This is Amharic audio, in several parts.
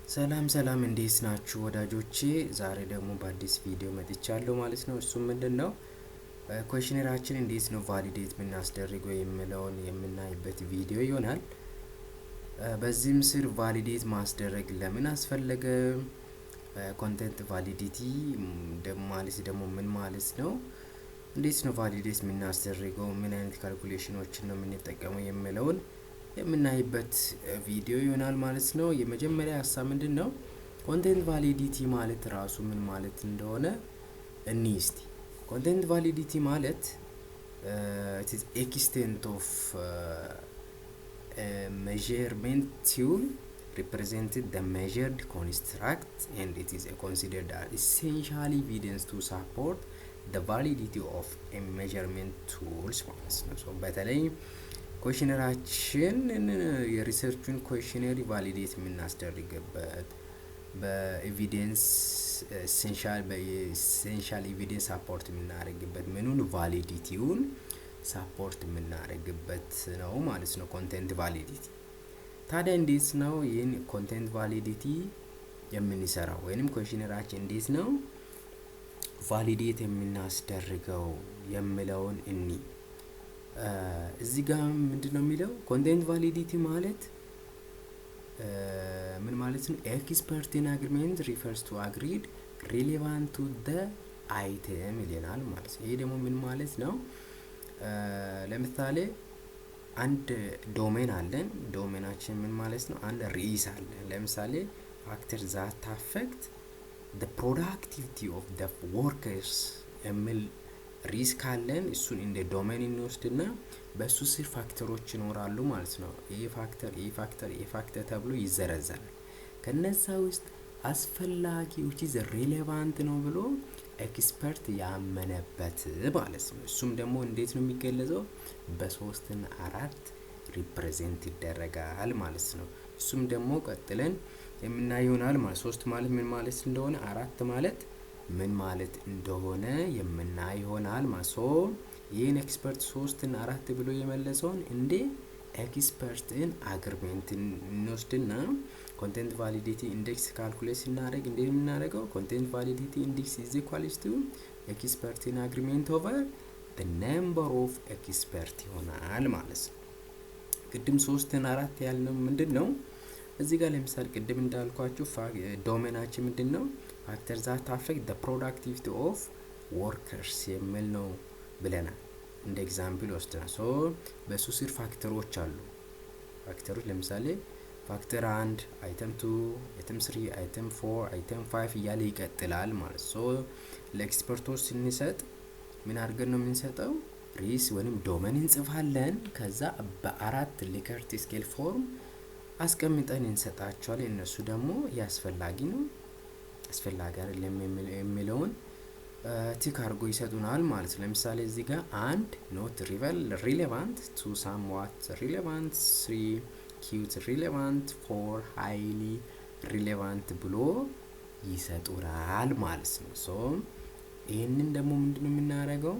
ሰላም ሰላም፣ እንዴት ናችሁ ወዳጆቼ? ዛሬ ደግሞ በአዲስ ቪዲዮ መጥቻለሁ ማለት ነው። እሱም ምንድን ነው፣ questionnaire ኣችን እንዴት ነው validate የምናስደርገው የሚለውን የምናይበት ቪዲዮ ይሆናል። በዚህም ስር validate ማስደረግ ለምን አስፈለገ፣ content validity ማለት ደግሞ ምን ማለት ነው፣ እንዴት ነው validate የምናስደርገው፣ ምን አይነት calculation ኖችን ነው የምንጠቀመው የሚለውን የምናይበት ቪዲዮ ይሆናል ማለት ነው። የመጀመሪያ ሀሳብ ምንድን ነው? Content validity ማለት ራሱ ምን ማለት እንደሆነ እኒ እስቲ። Content validity ማለት extent of measurement tool represented the measured construct, and it is considered as essential evidence to support the validity of a measurement tools ማለት ነው። So በተለይ questionnaire ኣችን፣ የ research ኡን questionnaire validate የምናስደርግበት በ evidence essential፣ በ essential evidence support የምናደርግበት፣ ምኑን፣ validity ውን support የምናደርግበት ነው ማለት ነው content validity። ታዲያ እንዴት ነው ይህን content validity የምንሰራው ወይንም questionnaire ኣችን እንዴት ነው validate የምናስደርገው የሚለውን እኒ። እዚህ ጋር ምንድን ነው የሚለው? Content validity ማለት ምን ማለት ነው? Expert in agreement refers to agreed relevant to the item ይለናል ማለት ነው። ይሄ ደግሞ ምን ማለት ነው? ለምሳሌ አንድ domain አለን። Domain ኣችን ምን ማለት ነው? አንድ ርዕስ አለ። ለምሳሌ factor that affect the productivity of the workers የሚል ርዕስ ካለን እሱን እንደ domain እንወስድና በእሱ ስር factor ኦች ይኖራሉ ማለት ነው። ይህ factor፣ ይህ factor፣ ይህ factor ተብሎ ይዘረዘራል። ከነዛ ውስጥ አስፈላጊ which is relevant ነው ብሎ expert ያመነበት ማለት ነው። እሱም ደግሞ እንዴት ነው የሚገለጸው? በሶስትና አራት represent ይደረጋል ማለት ነው። እሱም ደግሞ ቀጥለን የምናየው ይሆናል ማለት፣ ሶስት ማለት ምን ማለት እንደሆነ፣ አራት ማለት ምን ማለት እንደሆነ የምናይ ይሆናል ማለት። So ይህን expert ሶስት እና አራት ብሎ የመለሰውን እንደ expert in agreement እንወስድና content validity index calculate ስናደርግ እንዴት የምናደርገው? Content validity index is equals to expert in agreement over the number of expert ይሆናል ማለት ነው። ቅድም ሶስት እና አራት ያልነው ምንድን ነው? እዚህ ጋር ለምሳሌ ቅድም እንዳልኳችሁ domain ኣችን ምንድን ነው? Factor that affect the productivity of workers የሚል ነው ብለናል። እንደ example ወስደናል። So በሱ ስር factor ኦች አሉ። Factor ኦች ለምሳሌ factor 1፣ item 2፣ item 3፣ item 4፣ item 5 እያለ ይቀጥላል ማለት። So ለ expert ኦች ስንሰጥ ምን አድርገን ነው የምንሰጠው? ርዕስ ወይም domain እንጽፋለን። ከዛ በአራት Likert scale form አስቀምጠን እንሰጣቸዋለን። እነሱ ደግሞ ያስፈላጊ ነው፣ አስፈላጊ አይደለም የሚለውን tick አድርጎ ይሰጡናል ማለት ነው። ለምሳሌ እዚህ ጋር 1 not relevant፣ 2 somewhat relevant፣ 3 quite relevant፣ 4 highly relevant ብሎ ይሰጡናል ማለት ነው። So ይህንን ደግሞ ምንድነው የምናደርገው?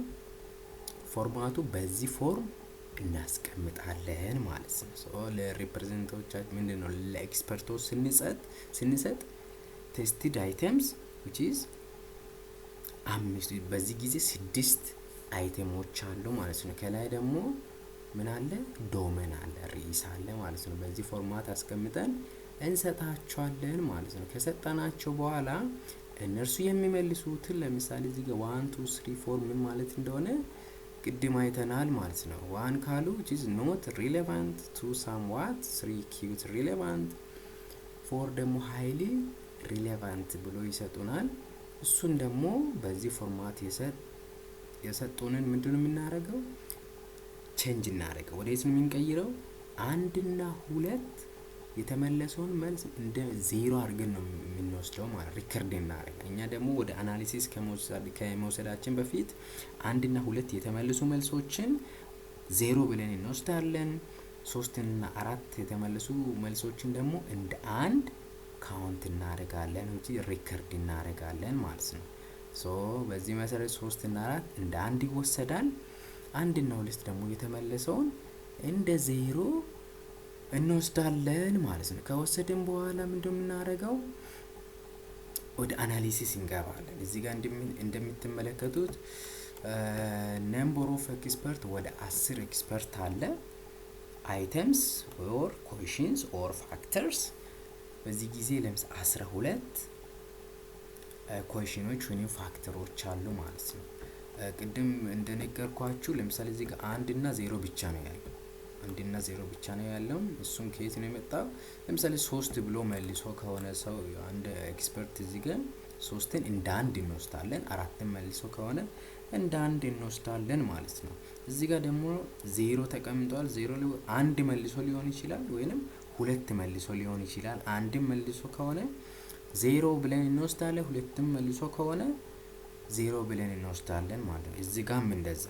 Format ኡ በዚህ form እናስቀምጣለን ማለት ነው። So ለ represent ኦቻችን ምንድን ነው፣ ለ expert ኦች ስንሰጥ tested items which is አምስት፣ በዚህ ጊዜ ስድስት item ኦች አሉ ማለት ነው። ከላይ ደግሞ ምን አለ? Domain አለ፣ ርዕስ አለ ማለት ነው። በዚህ format አስቀምጠን እንሰጣቸዋለን ማለት ነው። ከሰጠናቸው በኋላ እነርሱ የሚመልሱትን፣ ለምሳሌ እዚህ ጋር 1, 2, 3, 4 ምን ማለት እንደሆነ ቅድም አይተናል ማለት ነው። 1 ካሉ which is not relevant፣ 2 somewhat፣ 3 quite relevant፣ 4 ደግሞ highly relevant ብሎ ይሰጡናል። እሱን ደግሞ በዚህ format የሰጡንን ምንድን ነው የምናደርገው? Change እናደርገው። ወዴት ነው የምንቀይረው? አንድና ሁለት የተመለሰውን መልስ እንደ ዜሮ አድርገን ነው የምንወስደው ማለት record እናደርግ። እኛ ደግሞ ወደ analysis ከመውሰዳችን በፊት አንድና ሁለት የተመለሱ መልሶችን ዜሮ ብለን እንወስዳለን። ሶስትና አራት የተመለሱ መልሶችን ደግሞ እንደ አንድ count እናደርጋለን እንጂ record እናደርጋለን ማለት ነው። So በዚህ መሰረት ሶስት እና አራት እንደ አንድ ይወሰዳል። አንድ እና ሁለት ደግሞ የተመለሰውን እንደ ዜሮ እንወስዳለን ማለት ነው። ከወሰድን በኋላ ምንድነው የምናደርገው? ወደ analysis እንገባለን። እዚህ ጋር እንደምትመለከቱት number of expert ወደ 10 expert አለ። Items or questions or factors በዚህ ጊዜ ለምሳሌ 12 question ኖች ወይም factor ኦች አሉ ማለት ነው። ቅድም እንደነገርኳችሁ ለምሳሌ እዚህ ጋር አንድ እና ዜሮ ብቻ ነው ያለው። አንድ እና ዜሮ ብቻ ነው ያለው። እሱም ከየት ነው የመጣው? ለምሳሌ ሶስት ብሎ መልሶ ከሆነ ሰው አንድ expert እዚህ ጋር ሶስትን እንደ አንድ እንወስዳለን። አራትን መልሶ ከሆነ እንደ አንድ እንወስዳለን ማለት ነው። እዚህ ጋር ደግሞ ዜሮ ተቀምጧል። ዜሮ አንድ መልሶ ሊሆን ይችላል ወይንም ሁለት መልሶ ሊሆን ይችላል። አንድም መልሶ ከሆነ ዜሮ ብለን እንወስዳለን። ሁለትም መልሶ ከሆነ ዜሮ ብለን እንወስዳለን ማለት ነው። እዚህ ጋርም እንደዛ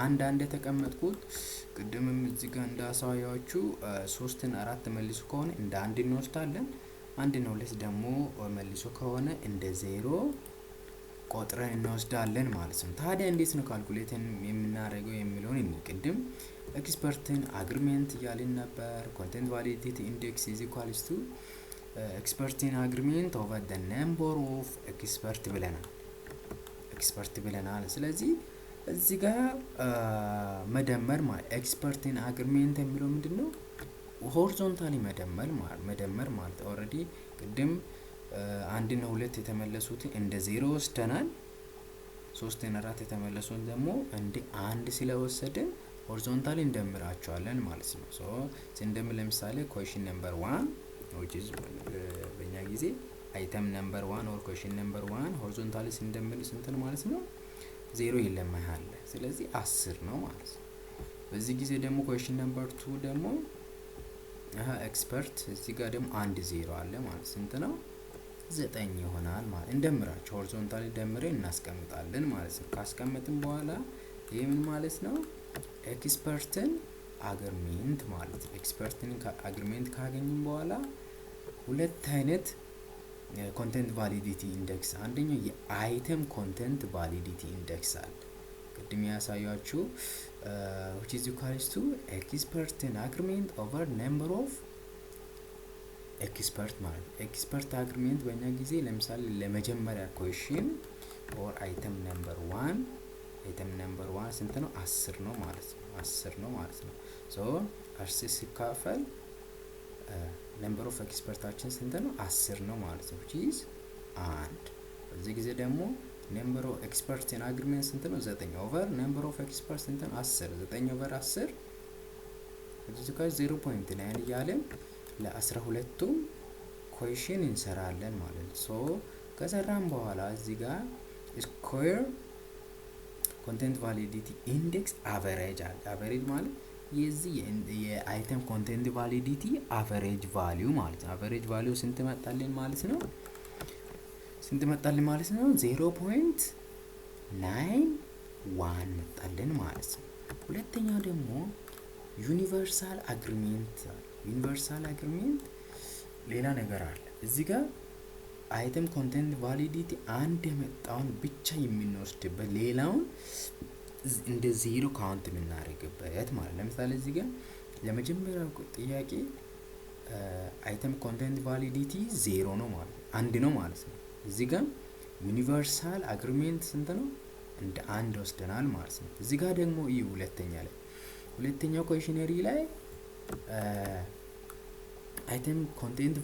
አንድ አንድ የተቀመጥኩት ቅድምም እዚህ ጋር እንዳሳያችሁ ሶስትን አራት መልሶ ከሆነ እንደ አንድ እንወስዳለን። አንድ እና ሁለት ደግሞ መልሶ ከሆነ እንደ ዜሮ ቆጥረን እንወስዳለን ማለት ነው። ታዲያ እንዴት ነው calculate የምናደርገው የሚለውን እኒ ቅድም expert ን agreement እያልን ነበር። Content validity index is equals to expert in agreement over the number of expert ብለናል። Expert ብለናል። ስለዚህ እዚህ ጋር መደመር ማለት expert in agreement የሚለው ምንድን ነው? Horizontally መደመር ማለት already ቅድም አንድና ሁለት የተመለሱትን እንደ ዜሮ ወስደናል። ሶስትና አራት የተመለሱን ደግሞ እንደ አንድ ስለወሰድን horizontally እንደምራቸዋለን ማለት ነው። So ስንደምር ለምሳሌ question number one, which is በእኛ ጊዜ item number one or question number one horizontally ስንደምር ስንት ነው ማለት ነው? ዜሮ የለም አለ። ስለዚህ 10 ነው ማለት ነው። በዚህ ጊዜ ደግሞ question number two ደግሞ expert እዚህ ጋር ደግሞ አንድ ዜሮ አለ ማለት ስንት ነው? 9 ይሆናል ማለት እንደምራቸው horizontally ደምረን እናስቀምጣለን ማለት ነው። ካስቀመጥን በኋላ ይህ ምን ማለት ነው? Expert ን agreement ማለት ነው። Expert ን agreement ካገኘን በኋላ ሁለት አይነት content validity index፣ አንደኛው የ item content validity index አለ። ቅድም ያሳያችሁ which is equals to expert in agreement over number of expert ማለት ነው። Expert agreement በእኛ ጊዜ ለምሳሌ ለመጀመሪያ question or item number one, item number one ስንት ነው? 10 ነው ማለት ነው። 10 ነው ማለት ነው። So 10 ሲካፈል number of expert ኣችን ስንት ነው? 10 ነው ማለት ነው። Which is አንድ። በዚህ ጊዜ ደግሞ number of expert in agreement ስንት ነው? 9 over number of expert ስንት ነው? 10። 9 over 10 እዚህ ጋር 0.9 እያልን ለ12ቱም question እንሰራለን ማለት ነው። So ከሰራን በኋላ እዚህ ጋር square content validity index average አለ። Average ማለት የዚህ የ item content validity average value ማለት ነው። Average value ስንት መጣልን ማለት ነው? ስንት መጣልን ማለት ነው? 0.91 መጣልን ማለት ነው። ሁለተኛው ደግሞ universal agreement። Universal agreement ሌላ ነገር አለ እዚህ ጋር። Item content validity አንድ የመጣውን ብቻ የምንወስድበት፣ ሌላውን እንደ ዜሮ count የምናደርግበት ማለት። ለምሳሌ እዚህ ጋር ለመጀመሪያው ጥያቄ item content validity ዜሮ ነው ማለት አንድ ነው ማለት ነው። እዚህ ጋር universal agreement ስንት ነው? እንደ አንድ ወስደናል ማለት ነው። እዚህ ጋር ደግሞ ይህ ሁለተኛ ላይ ሁለተኛው questionnaire ላይ item content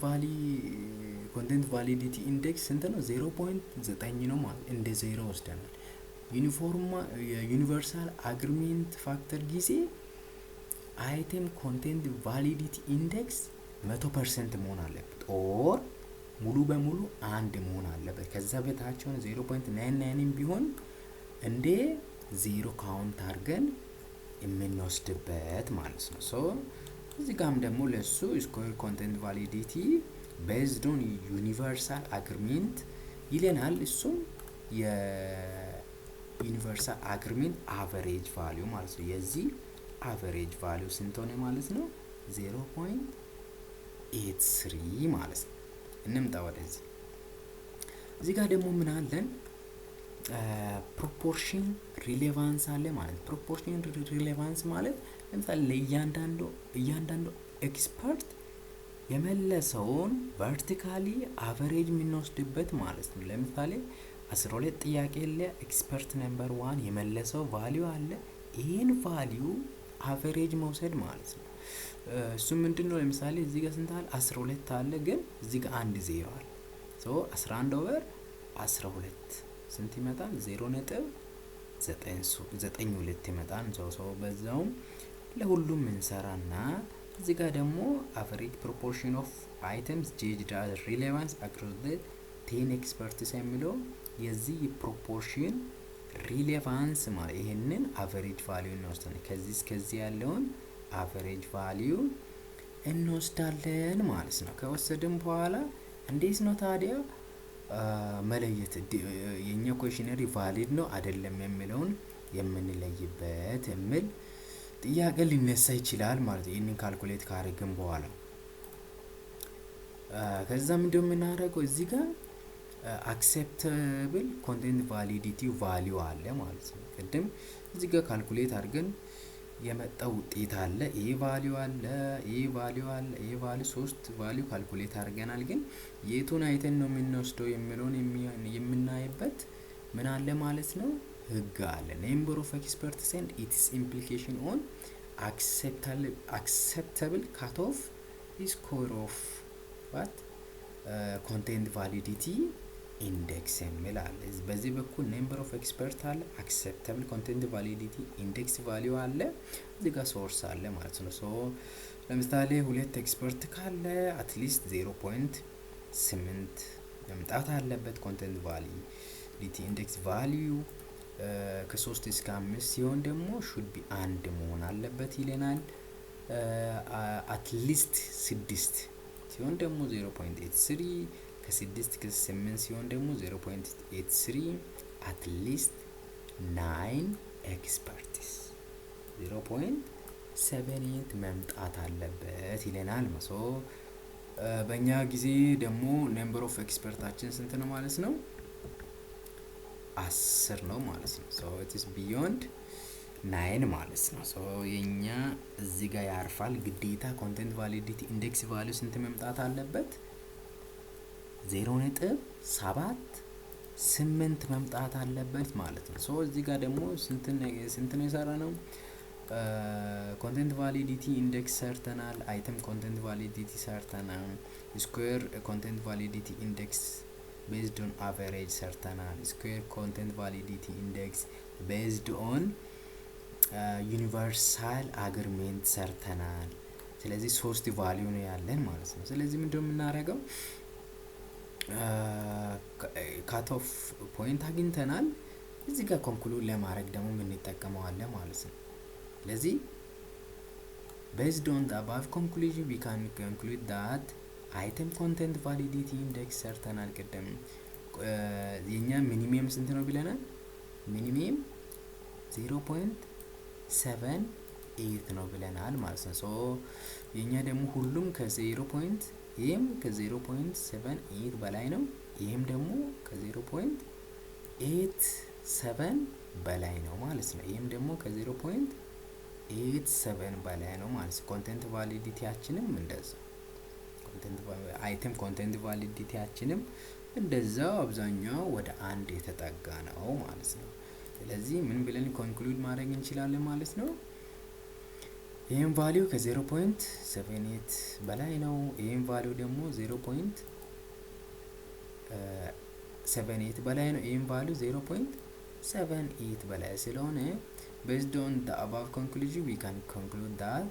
validity index ስንት ነው? 0.9 ነው ማለት እንደ ዜሮ ወስደናል። ዩኒፎርማ የ universal agreement factor ጊዜ item content validity index 100% መሆን አለበት or ሙሉ በሙሉ አንድ መሆን አለበት። ከዛ በታች ሆነ 0.99 ቢሆን እንደ ዜሮ count አድርገን የምንወስድበት ማለት ነው። So እዚህ ጋም ደግሞ ለሱ square content validity based on universal agreement ይለናል። እሱም የ universal agreement average value ማለት ነው። የዚህ average value ስንት ሆነ ማለት ነው? 0.83 ማለት ነው። እንምጣ ወደዚህ። እዚህ ጋር ደግሞ ምን አለን? Proportion relevance አለ ማለት ነው። Proportion relevance ማለት ለምሳሌ ለእያንዳንዱ እያንዳንዱ expert የመለሰውን vertically average የምንወስድበት ማለት ነው። ለምሳሌ 12 ጥያቄ ለ expert number one የመለሰው value አለ። ይህን value average መውሰድ ማለት ነው። እሱ ምንድን ነው? ለምሳሌ እዚህ ጋር ስንት አለ? 12 አለ፣ ግን እዚህ ጋር አንድ ዜሮ አለ። So 11 over 12 ስንት ይመጣል? 0.92 ይመጣል። So በዛውም ለሁሉም እንሰራና እዚህ ጋር ደግሞ average proportion of items judged as relevance across the 10 experts የሚለው የዚህ proportion relevance ማለት ይሄንን average value እንወስዳለን። ከዚህ እስከዚህ ያለውን average value እንወስዳለን ማለት ነው። ከወሰድን በኋላ እንዴት ነው ታዲያ መለየት የኛ questionnaire valid ነው አይደለም የሚለውን የምንለይበት የሚል ጥያቄ ሊነሳ ይችላል ማለት ነው። ይህንን calculate ካደረግን በኋላ ከዛ ምንድነው የምናደርገው? እዚህ ጋር acceptable content validity value አለ ማለት ነው። ቅድም እዚህ ጋር calculate አድርገን የመጣው ውጤት አለ። ይሄ value አለ፣ ይሄ value አለ፣ ይሄ value፣ ሶስት value calculate አድርገናል። ግን የቱን አይተን ነው የምንወስደው የሚለውን የምናይበት ምን አለ ማለት ነው፣ ህግ አለ። Number of experts and its implication on acceptable cut off score of what content validity index የሚል አለ። በዚህ በኩል number of expert አለ፣ acceptable content validity index value አለ፣ እዚህ ጋር source አለ ማለት ነው። So ለምሳሌ ሁለት expert ካለ at least 0.8 መምጣት አለበት content validity index value። ከሶስት እስከ አምስት ሲሆን ደግሞ should be አንድ መሆን አለበት ይለናል። At least ስድስት ሲሆን ደግሞ 0.83፣ ከስድስት ከስምንት ሲሆን ደግሞ 0.83፣ at least nine experts 0.78 መምጣት አለበት ይለናል። So በእኛ ጊዜ ደግሞ number of expert ኣችን ስንት ነው ማለት ነው? 10 ነው ማለት ነው። So it's beyond nine ማለት ነው። So የኛ እዚህ ጋር ያርፋል። ግዴታ content validity index value ስንት መምጣት አለበት? 0.78 መምጣት አለበት ማለት ነው። So እዚህ ጋር ደግሞ ስንት ነው የሰራነው? Content validity index ሰርተናል። Item content validity ሰርተናል። Square content validity index based on average ሰርተናል። Square content validity index based on universal agreement ሰርተናል። ስለዚህ ሶስት value ነው ያለን ማለት ነው። ስለዚህ ምንድነው የምናደርገው? Cut off point አግኝተናል። እዚህ ጋር conclude ለማድረግ ደግሞ የምንጠቀመው አለ ማለት ነው። ስለዚህ based on the above conclusion, we can conclude that item content validity index ሰርተናል ቅድም። የኛ minimum ስንት ነው ብለናል? Minimum 0.78 ነው ብለናል ማለት ነው። So የኛ ደግሞ ሁሉም ከ zero point ይህም ከ0.78 በላይ ነው። ይህም ደግሞ ከ0.87 በላይ ነው ማለት ነው። ይህም ደግሞ ከ0.87 በላይ ነው ማለት ነው። Content validity ያችንም እንደዛ፣ item content validity ያችንም እንደዛው አብዛኛው ወደ አንድ የተጠጋ ነው ማለት ነው። ስለዚህ ምን ብለን conclude ማድረግ እንችላለን ማለት ነው? ይህም value ከ0.78 በላይ ነው። ይህም value ደግሞ 0.78 በላይ ነው። ይህም value 0.78 በላይ ስለሆነ based on the above conclusion, we can conclude that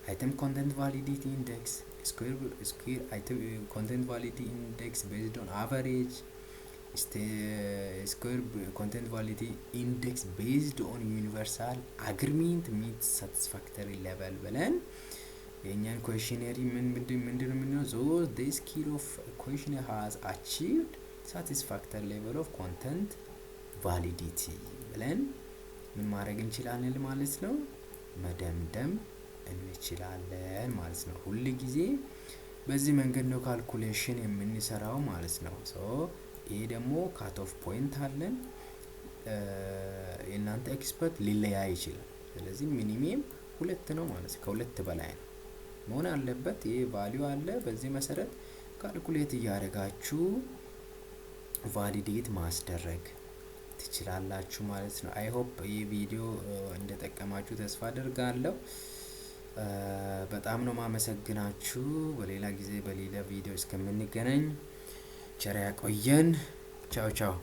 item content validity index, square item content validity index based on average, square content validity index based on universal agreement meet satisfactory level ብለን የእኛን questionnaire ምን ምንድን ምንድን ነው የምንለው? So this scale of questionnaire has achieved satisfactory level of content validity ብለን ምን ማድረግ እንችላለን ማለት ነው፣ መደምደም እንችላለን ማለት ነው። ሁል ጊዜ በዚህ መንገድ ነው calculation የምንሰራው ማለት ነው። So ይሄ ደግሞ cut off point አለን። የእናንተ expert ሊለያይ ይችላል። ስለዚህ minimum ሁለት ነው ማለት ነው፣ ከሁለት በላይ ነው። መሆን አለበት። ይሄ value አለ። በዚህ መሰረት calculate እያደረጋችሁ validate ማስደረግ ትችላላችሁ ማለት ነው። I hope ይህ ቪዲዮ እንደጠቀማችሁ ተስፋ አደርጋለሁ። በጣም ነው ማመሰግናችሁ። በሌላ ጊዜ በሌላ ቪዲዮ እስከምንገናኝ ቸር ያቆየን። ቻው ቻው።